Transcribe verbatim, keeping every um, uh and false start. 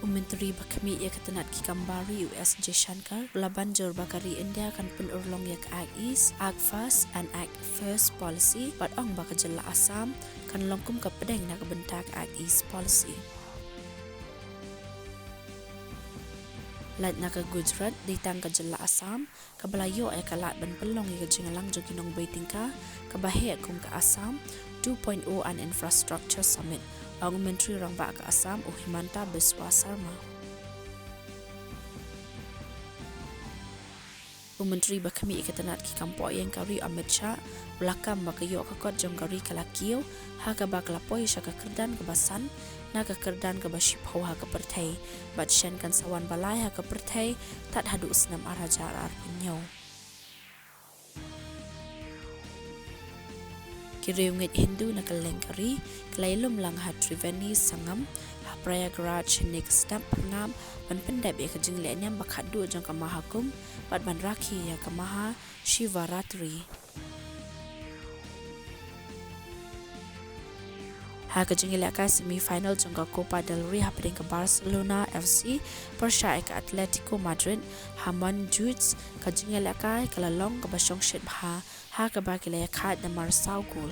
Myntri ba khmih ïa ka tnat ki kam bar ri u S Jaishankar u la ban jur ba ka ri India kan pynurlong ïa ka Act East, Act Fast and Act First policy, bad ong ba ka jylla Assam kan long kum ka pdeng na ka bynta ka Act East policy. Lait na ka Gujarat, dei tang ka jylla Assam kaba la ïoh ïa ka lad ban pynlong ïa ka jingïalang jong ki nongbei tyngka kaba heh kum ka Assam two point oh and Infrastructure Summit, ong u Myntri Rangbah ka Assam u Himanta Biswa Sarma. U Myntri ba khmih ïa ka tnat ki kam pok ïing ka ri Amit Shah u la kam ba ka ïoh ka kot jong ka ri ka la kiew, ha kaba ka la poi sha ka kyrdan kaba san na ka kyrdan kaba shiphew ha ka pyrthei, bad shen kan sa wan ba lai ha ka pyrthei tad haduh u snem ar hajar arphew hynñiew. Ki riewngeit Hindu na kylleng ka ri ki la ïalum lang ha Triveni Sangam ha Prayagraj hynne ka step phyrngab ban pyndep ïa ka jingleh niam ba khatduh jong ka Maha Kumbh bad ban rakhe ïa ka Maha Shivaratri. Ha ka jingïalehkai semi final jong ka Copa del Rey hapdeng ka Barcelona F C pyrshah ïa ka Atletico Madrid ha Montjuïc, ka jingïalehkai ka la long kaba shongshit bha ha kaba ki la ïakhaid namar saw gol.